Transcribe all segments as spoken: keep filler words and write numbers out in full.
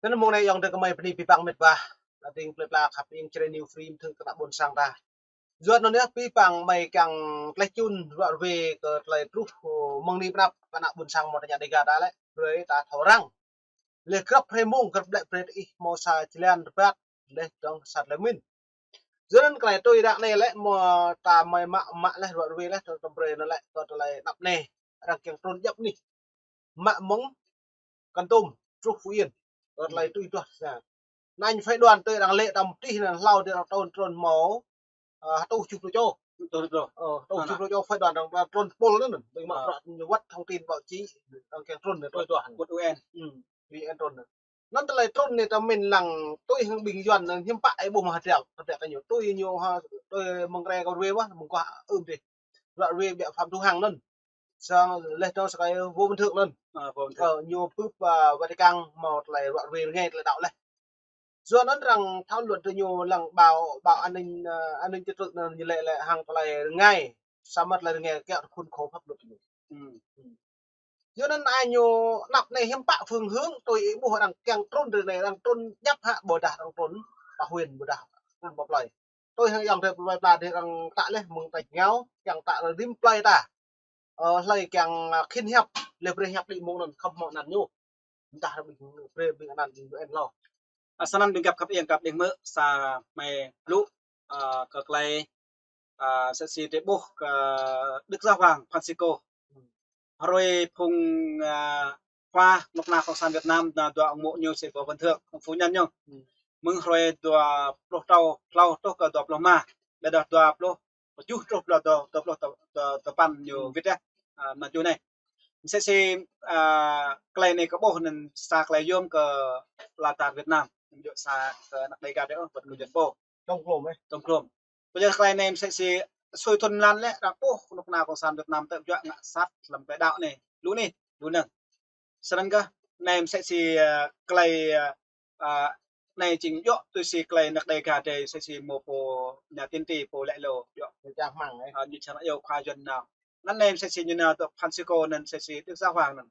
Anŭn mơ̆ng anai ayŏng adơi gơmơi bơni abih bang mĕt wa. Ading plơi pla khăp ing čơrĕ New Free mơ̆ng thŭn kơ ană ƀôn sang ta. Yua anŭn yơh abih bang gơmơi kiăng tlaih čun ruă ruê kơ tơlơi truh, ơ, mơ̆ng anai pơ anăp kơ ană ƀôn sang mơ̆ ta ña Dega ta lĕ. Brơi ta thâo răng. Leh grăp hrơi mông grăp lĕ brơi ih hmâo sa jơlan rơbat. Leh dong sa tơlơi min. Yua anŭn kơ anai tui ră anai lĕ mơ̆ ta gơmơi mă mă leh ruă ruê leh tơlơi tơm brơi anŭn lĕ kơ tơlơi anăp anai. Arăng kiăng trŭn djăp anih. Mă mơ̆ng Kon Tum truh Phú Yên. Kơ tơlơi tui duah sa. Anŭn phái đoàn tui arăng lĕ tơm tih anŭn hlâo dih arăng trŭn trŭn hmâo, ơ, hơtuh tơjuh pluh čô. Hơtuh tơjuh pluh. Ơ, hơtuh tơjuh pluh čô phái đoàn arăng trŭn pôl anŭn. Ƀing mă bruă ñu wơ̆t thông tin báo chí arăng kiăng trŭn anŭn tui duah. Wơ̆t U N. Ư, U N trŭn anŭn. Anŭn tơlơi trŭn anai ta min lăng tui hăng ƀing Yuan anŭn hiư̆m pă ih ƀuh mơ̆ hơdră, hơdră kơ ñu. Tui ñu ha, tui mơ̆ng ră kơ ruê mơ̆, mơ̆ng kơ ưm dih. Ruă ruê biă Phạm Thu Hằng anŭn. Sang leh dong sa kơi Võ Văn Thưởng anŭn. Ơ, Võ Văn Thưởng. Ơ, ñu bưp, ơ, Vatican hmâo tơlơi ruă ruê rơngai tơlơi đaŏ leh. Yua anŭn arăng thảo luận tơ ñu lăng báo, báo an ninh, ơ, an ninh trật tự anŭn ñu lĕ lĕ hăng tơlơi rơngai. Samơ̆ tơlơi rơngai kiăng khuôn khổ pháp luật ñu. Ư. Yua anŭn ai ñu anăp anai hiư̆m pă phương hướng tui ih ƀuh arăng kiăng trŭn ră anai arăng trŭn djăp hă ƀôdah arăng trŭn pơ huyện ƀôdah trŭn pơ plơi. Tui hăng ayŏng adơi plơi pla dih arăng tă leh mơ̆ng tač ngao kiăng tă rĭm plơi ta. Ơ, hlơi kiăng, ơ, khĭn hiăp, leh brơi hiăp đĭ mơ̆ng anŭn khŏm hmâo anăn ñu. Dah brơi ƀing, brơi ƀing anăn ƀing ƀu en lŏ. Ơ, sa anăn ƀing găp khăp ing găp đing mơ̆ sa mơi lu, ơ, kơ tơlơi, ơ, sa si drơi ƀuh kơ Đức Giáo Hoàng Francisco. Hrơi phung, ơ, khua kơnuk kơna Cộng sản Việt Nam anŭn dua ung mô̆ ñu si Võ Văn Thưởng, phu nhân ñu. Mơ̆ng hrơi dua pluh tlâo, tlâo truh kơ dua pluh rơma. Ƀiădah dua pluh tơjuh truh pluh dua, dua pluh dua, dua, dua păn ñu wĭt yơh. Ơ, anŭn tui anai. Mơsĕ si, ơ, tơlơi anai kơ ƀuh anŭn sa tơlơi yôm kơ ala čar Việt Nam. Yua sa kơ anăp Dega dih ôh, ƀuh kơ jăn pô. Tŏng klôm, ơ. Tŏng klôm. Ƀiădah tơlơi anai mơsĕ si sui thŭn mlan leh, arăng ƀuh kơnuk kơna Cộng sản Việt Nam tơl juă ngă sat lăm tơlơi đaŏ anai. Lu anai, lu anŭn. Sơnăn kơ, anai mơsĕ si, ơ, tơlơi, ơ, ơ, anai jing yua tui si tơlơi anăp Dega dih mơsĕ si mơ̆ pô ñu tin ti pô lĕ lŏ yua. Ñu čang hmăng, ơ. Ơ, ñu čang yua khua Yuan nao. Anŭn anai mơsĕ si ñu nao tơ Francisco anŭn mơsĕ si Đức Giáo Hoàng anŭn.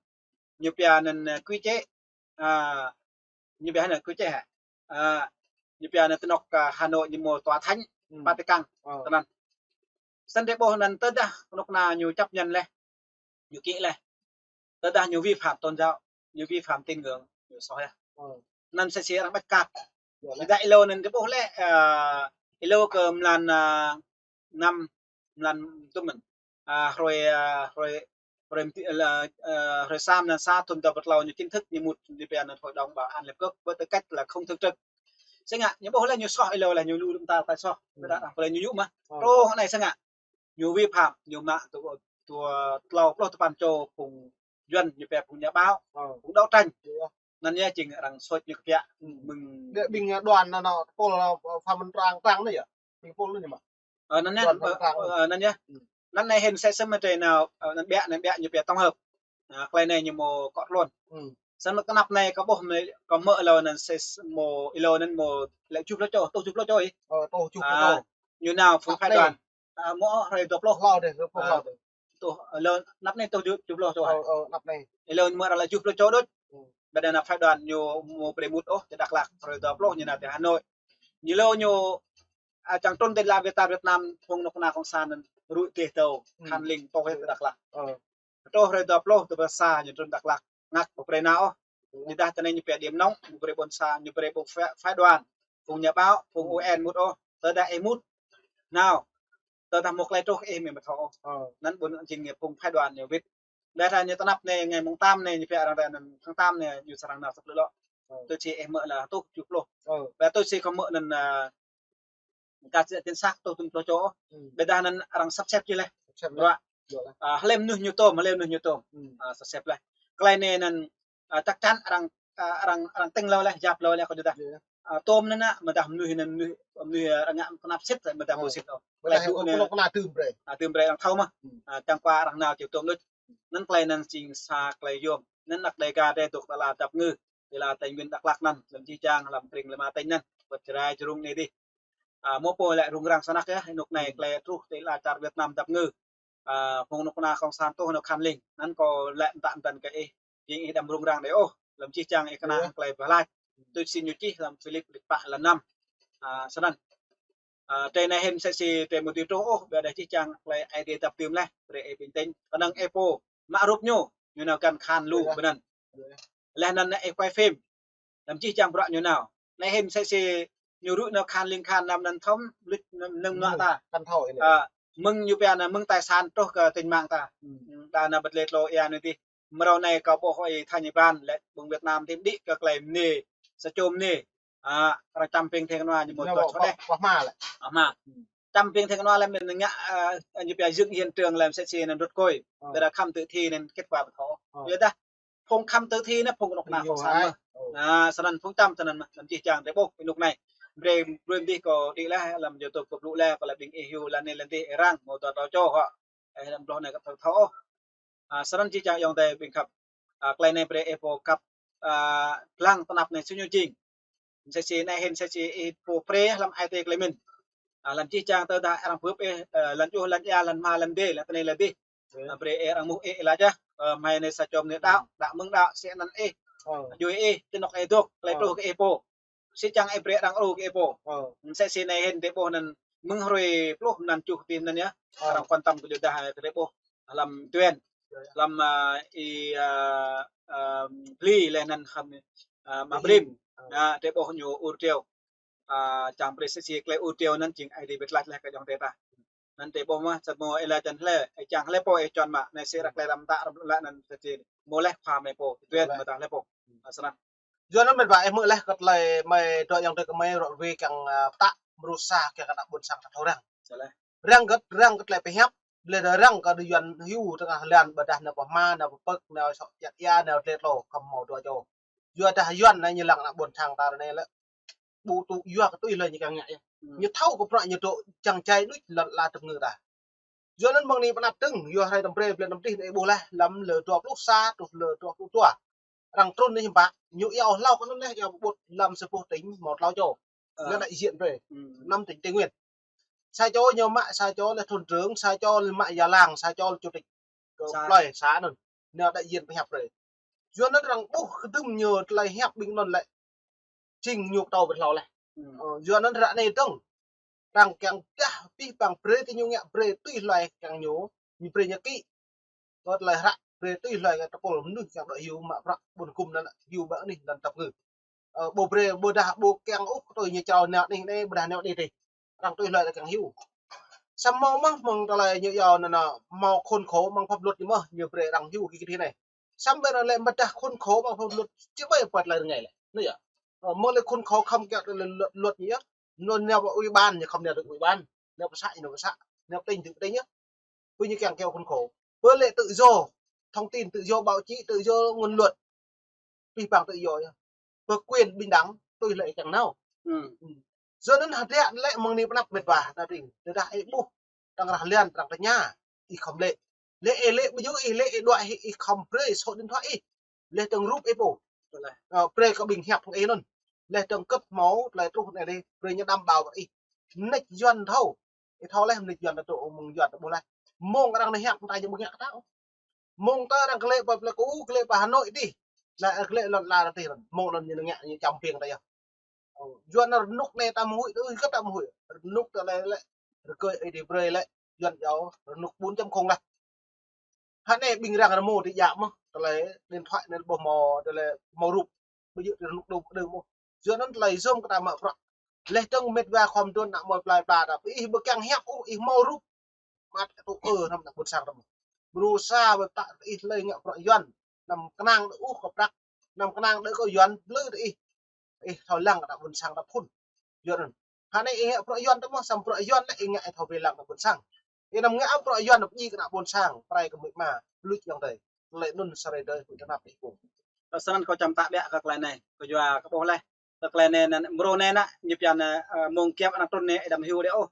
Ñu pia anŭn, ơ, quy chế, ơ, ñu pia anŭn quy chế hă. Ơ, ñu pia anŭn tơnŏk, ơ, Hà Nội ñu mơ̆ tòa thánh, Vatican. Tơnăn. Sơnăn drơi ƀuh anŭn tơdah kơnuk kơna ñu chấp nhận leh. Ñu ký leh. Tơdah ñu vi phạm tôn giáo, ñu vi phạm tín ngưỡng, ñu soh yơh. Anŭn mơsĕ si arăng ƀăt kăt. Dah ih lŏ anŭn drơi ƀuh leh, ơ, ih lŏ kơ mlan, ơ, năm, mlan tŭm mơ̆n. Ơ, hrơi, ơ, hrơi, hrơi, ơ, hrơi sa mlan sa thŭn dua pluh tlâo ñu chính thức ñu mŭt ñu pia anŭn Hội đồng Bảo an Liên Hợp Quốc với tư cách là không thường trực. Sơngă, ñu ƀuh leh ñu soh ih lŏ leh ñu lu đŭm ta ta soh. Ƀiădah arăng pơlơi ñu ñu mơ̆. Truh anai sơngă. Ñu vi phạm, ñu mă dua, dua, tlâo pluh dua păn čô phung Yuan ñu pia phung nhà báo, phung đấu tranh. Anŭn yơh jing arăng soi ñu kơ pia mơ̆ng. Ƀing đoàn anŭn, anŭn, pôl, ơ, Phạm Minh Trang, Trang anŭn yơh. Ƀing pôl anŭn yơh mơ̆. Ơ, anŭn yơh, ơ, anŭn yơh. Anŭn anai hĭn mơsĕ si mơ̆ drơi nao, ơ, anŭn ƀiă, anŭn ƀiă ñu pia tổng hợp. Ơ, tơlơi anai ñu mơ̆ kŏ tlôn. Sơnăn kơ anăp anai kơ ƀuh anai, kơ mơ̆ ih lŏ anŭn mơsĕ si mơ̆ ih lŏ anŭn mơ̆ lĕ tơjuh pluh čô, tơjuh pluh čô ih. Ơ, tơjuh pluh čô. Ñu nao phung phái đoàn. Ơ, mơ̆ hrơi dua pluh. Hlâo dih, dua pluh hlâo dih. Tơjuh, ơ, anăp anai tơjuh, tơjuh pluh čô. Ơ, ơ, anăp anai. Ih lŏ mơ̆ arăng lĕ tơjuh pluh čô đôč. Ƀiădah anăp phái đoàn ñu mơ̆ brơi mŭt ôh, tơ Dak Lak, hrơi dua pluh ñu nao tơ Hà Nội. Ñu lŏ ñu, ơ, čang trŭn tơ ala Việt Nam, phung kơnuk kơna Cộng sản anŭn rui tih tơ Khanh Ling, tơ Dak Lak. Truh hrơi dua pluh, dua pluh sa ñu trŭn Dak Lak, ngă ƀu brơi nao ôh. Ƀiădah tơ anai ñu pia điểm nóng, ñu brơi ƀôn sang, ñu brơi ƀôn phái, phái đoàn, phung nhà báo, phung U N mŭt ôh. Tơdah ih mŭt nao, tơdah mơ̆ tơlơi truh ih mơ̆ thâo ôh. Anŭn ƀôn jing phung phái đoàn ñu wĭt. Ƀiădah ñu tơ anăp anai ngày mùng tám anai ñu pia arăng ră anŭn tháng tám anai ñu srăng nao săp lĕ lŏ. Tui si ih mơ̆ lĕ tơjuh pluh. Ƀiădah tui si kơ mơ̆ anŭn, ơ, Kơ si tin săk tơjuh pluh čô. Ƀiădah anŭn arăng sắp xếp či leh. Sắp xếp leh. Ơ, hlơi mơnuih ñu tôm, hlơi mơnuih ñu tôm. Ơ, sắp xếp leh. Tơlơi anai anŭn, ơ, chắc chắn arăng, ơ, arăng, arăng tĭng lŏ leh, yap lŏ leh kơ ñu dah. Ơ, tôm anŭn anŭn, mơdah mơnuih anŭn mơnuih, mơnuih, ơ, arăng ngă kơnăp sĭt, mơdah mơ̆ sĭt ôh. Tơlơi anŭn kơnăp tơm brơi. Ơ, tơm brơi arăng thâo mơ̆. Ơ, čang kơ arăng nao či tôm đôč. Anŭn tơlơi anŭn jing sa tơlơi yôm. Anŭn anăp Dega dih dŏ tơlơi dăp ngư. Tơlơi Tây Nguyên Dak Lak anŭn, lăm čih čang, lăm krĭng lăm ateng anŭn. Wơ̆t Jrai Jrung anai dih. Ơ, mơ̆ pô lĕ rŭng răng sơnăk yơh, anŭn anai tơlơi truh tơlơi ala čar Việt Nam dăp ngư. Ơ, phung kơnuk kơna Cộng sản truh anŭn Khanh Ling. Anŭn kâo lĕ mơtă mơtăn kơ ih. Jing ih đăm rŭng răng đơi ôh, lăm čih čang ih kơnang tơlơi pơhlač. Tui si ñu čih lăm Philip liệt pă lăm năm. A, snăn. A, tơlơi anai hĭn msĕ si tơlơi mơ̆ng tui truh ôh, ƀiădah čih čang tơlơi Aê Diê dăp dưm laih, brơi ih bình tĩnh. Kơnơ̆ng ih pô, mă rup ñu, ñu nao găn kahan lu, bơnăn. Laih anăn ih quay phim, lăm čih čang bruă ñu nao. Anai hĭn msĕ si ñu rŭ nao kahan ling kahan năm anăn thom, luč năm, năm nua ta. A, mơ̆ng ñu pia anăn mơ̆ng tài sản truh kơ tính mạng ta. Đa anăn bơtlaih tlô ia anai dih. Mrâo anai kâo ƀuh ơi tha ñu ban lĕ ƀing Việt Nam tĭm đĭ kơ tơlơi mơnê, sa čô mơnê. A, arăng čăm ping thê kơnua ñu mŭt dua čô đeh. Pơh ma lĕ. Pơh ma. Čăm ping thê kơnua lĕ mơ̆n ngă, a, ñu pia dựng hiện trường lĕ msĕ si anăn rŭt kôi. Ƀiădah khăm tử thi anăn kết quả ƀu thâo. Ƀiădah phung khăm tử thi anăn phung kơnuk kơna phung săn mơh. A, snăn phung čăm snăn mơh, lăm čih čang tơlơi ƀuh ƀơi anôk anai. Brơi, brơi mơ̆ng dih kâo đĭ laih, lăm YouTube kâo blŭ laih, kâo laĭ ƀing ih hyu lăn anai lăn dih ih răng, mâo dua tlâo čô hŏ. Ơ, lăm ƀlŏh anai kâo thâo thâo ôh. A, snăn čih čang ayŏng adơi ƀing khăp. A, tơlơi anai brơi ih pô kăp, a, lăng tơnap anai su ñu jing. Msĕ si anai hĭn msĕ si ih pô brơi lăm ai tiê tơlơi mĭn. A, lăm čih čang tơdah arăng bưp ih, ơ, lăn juh lăn ia lăn hma lăn dê lăn tơnai lăn dih. A, brơi ih arăng muh ih laĭ yơh, ơ, hmei anai sa čô mơnê đaŏ, đaŏ mơ̆ng đaŏ, sĭt anăn ih. Djuai ih, ti anôk ih dôk, tơlơi truh kơ ih pô. Sĭt čang ih brơi arăng ru kơ ih pô. Msĕ si anai hĭn tơlơi ƀuh anăn mơ̆ng hrơi pluh mơnăn čuh tih anăn yơh. Arăng quan tâm kơ ñu dah tơlơi ƀuh lăm tuyên. Lăm, a, i, a, a, Bli laih anăn khăm, a, mă Brim. A, tơlơi ƀuh ñu ur triu. A, čang brơi msĕ si tơlơi ur triu anăn jing Aê Diê wơ̆t lač laih kơ ayŏng adơi ta. Anăn tơlơi ƀuh mơh, samơ̆ ih laĭ čang hlơi, ih čang hlơi pô ih čuăn mă, anai si arăng tơlơi lăm ta arăng laĭ anăn msĕ si mơ̆ laih khua mơi pô, tuyên mơ̆ ta hlơi pô. A, snăn. Yua anăn mĕt wa ih hmư̆ laih kơ tơlơi mơi dŏ ayŏng adơi kơ mơi rŏ ruai kiăng, a, pơtă mrô sa kiăng kơ ană ƀuôn sang ta thâo răng. Răng kơ, răng kơ tơlơi pơhiăp, lĕ dah răng kơ dih Yuăn hyu tơngah lăn ƀiădah nao pơh ma, nao pơpơ̆k, nao sŏk jăk ia, nao tlĕ tlô, khăm mâo dua čô. Yua dah Yuăn anai ñu lăng ană ƀuôn sang ta anai lĕ. Ƀu tŭ yua kơ tui hlơi ñu kiăng ngă yơh. Ñu thâo kơ bruă ñu dŏ čang čai đuč lăn ala tơpơngư ta. Yua anăn mơ̆ng anai pơnăp dơ̆ng, yua hrơi tăm brơi, blan tăm dih anai ƀuh laih, lăm lơ dua pluh sa truh lơ dua pluh dua. Arăng trŭn anai hiư̆m pă, ñu iâu hlâo kơ anăn laih, iâu ƀuh lăm sa boh tỉnh mâo tlâo čô. Anăn đại diện brơi, năm tỉnh Tây Nguyên. Sa čô ñu mă, sa čô lĕ thôn trưởng, sa čô lĕ mă già làng, sa čô lĕ chủ tịch. Kơ plơi sa anăn. Anăn đại diện pơhiăp brơi. Yua anăn arăng ƀuh kơdŭm ñu tơlơi hiăp ƀing anăn lĕ. Jing ñu pơtô ƀơi hlâo laih. Ơ, yua anăn ră anai dơ̆ng. Arăng kiăng pơdah pih păng brơi tơ ñu ngă brơi tui hloi kiăng ñu, ñu brơi ñu kĭ. Kơ tơlơi hră brơi tui hloi kơ tơpul mnuih kiăng dŏ hyu mă bruă ƀuôn hgŭm anăn hyu ƀă anih anăn tơpơngư. Ơ, ƀu brơi, ƀôdah ƀu kiăng ôh kơ tui ñu črâo nao anih anai, ƀôdah nao anih dih. Arăng tui hloi kiăng hyu. Samơ̆ mơh mơ̆ng tơlơi ñu iâu anăn, a, mâo khốn khổ mơ̆ng pháp luật ñu mơh, ñu brơi arăng hyu kơ kơ dih anai. Samơ̆ ƀiădah lĕ ƀôdah khốn khổ mơ̆ng pháp luật, či ƀai pơt tơlơi rơngai lĕ. Anai yơh. Ơ, mơ̆ lĕ khốn khổ khăm kiăng tơlơi luật, luật ñu yơh. Ñu nao pơ ủy ban, ñu khăm nao tơ ủy ban. Nao pơ xã, ñu nao pơ xã. Nao pơ tỉnh, tơ tỉnh yơh. Ƀu ñu kiăng kơ khốn khổ. Ƀu lĕ tự do thông tin, tự do báo chí, tự do ngôn luận. Pih păng tự do yơh. Ƀu quyền bình đẳng, tui hlơi kiăng nao. Yua anăn hơdră lĕ mơ̆ng anai pơnăp mĕt wa, anăn dih. Tơdah ih ƀuh, tơ̆ng rah lian, tơ̆ng tơña, ih khăm lĕ. Lĕ ih lĕ ƀu djơ̆ ih lĕ ih đuaĭ ih, ih khăm brơi số điện thoại ih. Lĕ tơ̆ng rup ih pô. Ơ, brơi kơ ƀing hiăp hăng ih anăn. Lĕ tơ̆ng kơ̆t hmâo, tơlơi truh anai dih, brơi ñu đảm bảo ƀing ih. Mnêč Yuăn thâo. Ih thâo laih mnêč Yuăn ta tŭ mơ̆ng Yuăn ta ƀuh laih. Mơ̆ng arăng anai hiăp ta jing ƀu ngă kơ ta. Mơ̆ng ta arăng klĕ pơ Pleiku, klĕ pơ Hà Nội dih. Lĕ arăng klĕ lăn ala ta dih. Mơ̆ng anăn ñu ngă ñu čăm ping ta yơh. Ơ, yua anăn rơnŭk anai ta mơhuĭ, ơ, kơ ta mơhuĭ. Rơnŭk ta lĕ, lĕ, rơkơi ih dih brơi lĕ, Yuăn iâu, rơnŭk bốn chấm không lah. Hă anai ƀing arăng rơmô ti jă mơh, tơlơi điện thoại anăn ƀu mâo, tơlơi mâo rup. Ƀu djơ̆ rơnŭk đơ̆ng đơ̆ng mơh. Yua anăn tơlơi yôm kơ ta mă bruă. Lĕ tơ̆ng mĕt wa khua mduôn ană mơi plơi pla ta. Ih ƀu kiăng hiăp ôh, ih mâo rup. Mă tŭ ơ hrăm ană ƀuôn sang ta mơh. Mrô sa ƀu ta ih tơlơi ngă bruă Yuăn. Năm kơnang đơ ôh kơ prăk. Năm kơnang đơ kơ Yuăn blư̆ tơ ih. Ih thâo lăng kơ ană ƀuôn sang ta phŭn. Yuăn anăn. Hă anai ih ngă bruă Yuăn ta mơh, samơ̆ bruă Yuăn lĕ ih ngă ih thâo brơi lăng kơ ƀuôn sang. Ih năm ngă bruă Yuăn pơdjai kơ ană ƀuôn sang, pơrai kơ amĭ ama, luč ayŏng adơi. Tơlơi anŭn sa hrơi adơi huĭ tơnap ih pô. Ơ, snăn kâo čăm tă ƀiă kơ tơlơi anai, kơ yua kâo ƀuh laih. Kơ tơlơi anai anăn, mrô anai anăn, ñu pia anăn, ơ, mơ̆ng kiăp anăn trŭn anai, ih đăm hyu đĕ ôh.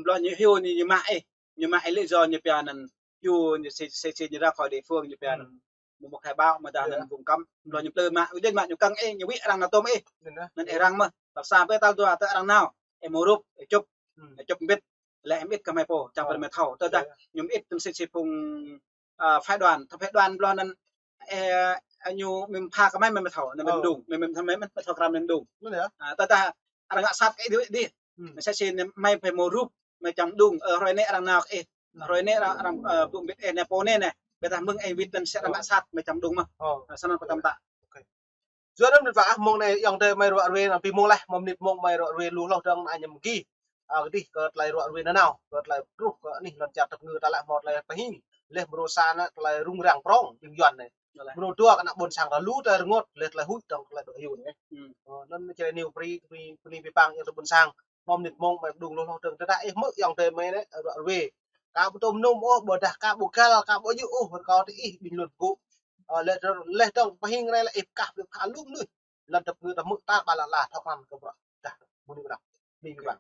Blŏh ñu hyu ñu, ñu mă ih, ñu mă ih lý do ñu pia anăn, hyu ñu si, si, si ñu ra khỏi địa phương ñu pia anăn. Mơ̆ng mơ̆ng khai báo mơ̆ dah anăn vùng cấm. Blŏh ñu plư mă, ujin mă ñu kăng ih, ñu wĭ arăng nao tôm ih. Anăn ih răng mơh. Tal sa ƀơi tal dua tơ arăng nao. Ih mâo rup, ih čŭp. Ih čŭp mbĭt. Lĕ ih mbĭt kơ hmei pô, čang brơi hmei thâo. Tơdah ñu mbĭt tơ̆ng si si phung, a, phái đoàn, tơ phái đoàn blŏh anăn, ơ, ñu mĭn pha kơ mơi, mơi mĭn thâo, anai mơi mĭn đung, mơi mĭn thâo, mơi mĭn thâo krăn mơi mĭn đung. Anai yơh. Tơdah arăng ngă sat kơ ih đuaĭ đih. Mơi sat sĭt anai mơi pơmĭn mơrup, mơi čang đung, ơ, hrơi anai arăng nao kơ ih. Hrơi anai arăng, arăng, ơ, ƀu ƀĭt ih, anai pô anai anai. Ƀiădah mơ̆ng ih wĭt anŭn sĭt arăng ngă sat, mơi čang đung mơ̆n. Ơ, snăn kơ tăm tăk. Yua anŭn ƀiădah ah mơ̆ng anai ayŏng adơi mơi ruă ruê anŭn ƀing mơ̆ng leh, mơ̆ng mơnit mơ̆ng mơi ruă ruê lu hloh dơ̆ng anăm gih. Ơ, kơdih kơ tơlơi ruă ruê nanao, kơ tơlơi truh kơ anih lŏn čar tơpơngư ta lĕ hmâo tơlơi pơhing. Leh mrô sa anai tơlơi rŭng răng prŏng ƀing Yuan anai. Mrô dua kơ ană ƀôn sang ta lu tơlơi rơngot, leh tơlơi huĭ dơ̆ng tơlơi dŏ hyưt anai. Ơ, anŭn čơrơneo brơi, brơi, brơi pơpăng ayŏng adơi ƀôn sang. Mơ̆ng mơnit mơ̆ng mơi đung lu hloh dơ̆ng tơdah ih hmư̆ ayŏng adơi mơi anai ruă ruê. Ka ƀu tơm num ôh, ƀôdah ka ƀu găl, ka ƀu djơ̆ ôh, rơkâo tơ ih ƀing lŏn gŭ. Ơ, leh dơ̆ng, leh dơ̆ng pơhing anai lĕ ih pơkah brơi pha lŭm anai. Lŏn tơpơngư ta hmư̆ tar ƀă lă lă thâo krăn kơ bruă tơdah mơ̆ng anai ƀiădah. Anai ƀiădah.